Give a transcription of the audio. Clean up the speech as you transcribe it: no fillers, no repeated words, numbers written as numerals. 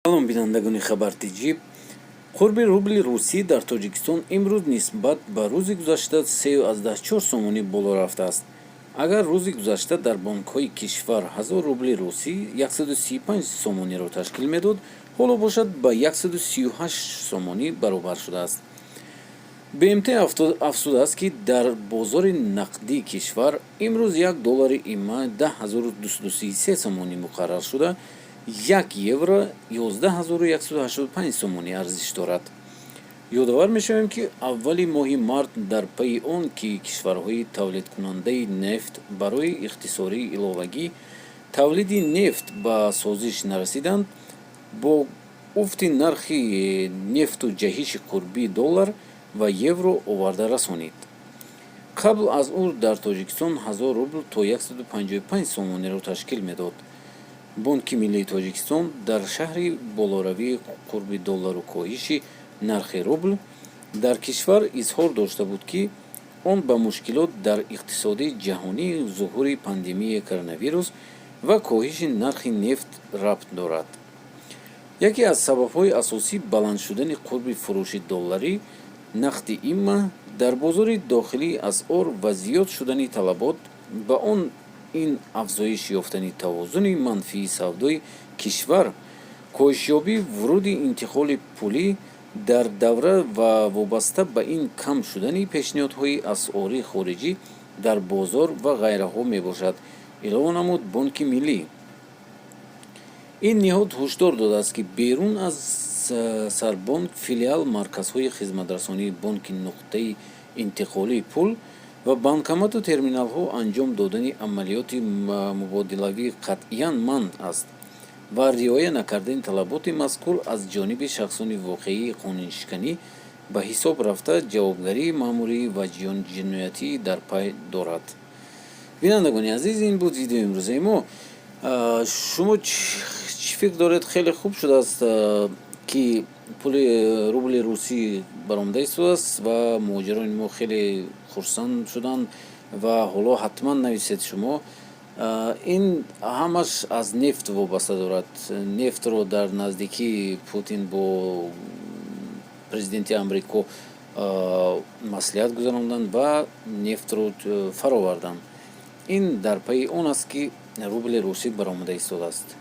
Салом, бинандагони Хабар ТҷИ. Қурби рубли русӣ дар Тоҷикистон имрӯз нисбат ба рӯзи гузашта 3,4 сомонӣ боло рафтааст. Агар рӯзи гузашта дар бонкҳои кишвар 1000 рубли русӣ 135 сомониро ташкил медод, ҳоло бошад, ба 138 сомонӣ баробар шудааст. БМТ афзудааст, ки дар бозори нақдии кишвар имрӯз як доллари ИМА 10 233 сомонӣ муқаррар шуда, як евро 11 185 сомонӣ арзиш дорад. Ёдовар мешавем, ки аввали моҳи март, дар пайи он ки кишварҳои тавлидкунандаи нефт барои ихтисори иловагӣ тавлиди нефт ба созиш нарасиданд, бо уфти нархи нефту ҷаҳиши қурби доллар ва евро оварда расонид. Қабл аз ӯ дар Тоҷикистон 1000 рубл то 155 сомониро ташкил медод. Бонки миллии Тоҷикистон дар шарҳи болоравии қурби доллару коҳиши нархи рубл дар кишвар изҳор дошта буд, ки он ба мушкилот дар иқтисоди ҷаҳонӣ, зуҳури пандемияи коронавирус ва коҳиши нархи нефт рабт дорад. Яке аз сабабҳои асосии баланд шудани қурби фурӯши доллари нақди ИМА дар бозори дохилии асъор ва зиёд шудани талабот ба он ин афзоиш ёфтани тавозуни манфии савдои кишвар, коҳишёбии вуруди интиқоли пулӣ дар давра ва вобаста ба ин кам шудани пешниҳодҳои асъори хориҷӣ дар бозор ва ғайраҳо мебошад, илова намуд Бонки Миллӣ. Ин ниҳод ҳушдор додааст, ки берун аз сарбонк, филиал, марказҳои хизматрасонии бонки, нуқтаи интиқолии пул ва банкомату терминалҳо анҷом додани амалиёти мубодилавӣ қатъиян манъ аст ва риоя накардани талаботи мазкур аз ҷониби шахсони воқеӣ қонуншиканӣ ба ҳисоб рафта, ҷавобгарии маъмурӣ ва ҷиноятӣ дар пай дорад. Бинандагони азиз, ин буд видеои имрӯзаи мо. Шумо чӣ фикр доред? Хеле хуб шудааст, ки пули рубли русӣ баромада истодааст ва муҳоҷирони мо хеле хурсанд шуданд. Ва ҳоло ҳатман нависед шумо. Ин ҳамаш аз нефт вобаста дорад. Нефтро дар наздикии Путин бо президенти Амрико маслиҳат гузаронданд ва нефтро фароварданд. Ин дар пайи он аст, ки рубли русӣ баромада истодааст.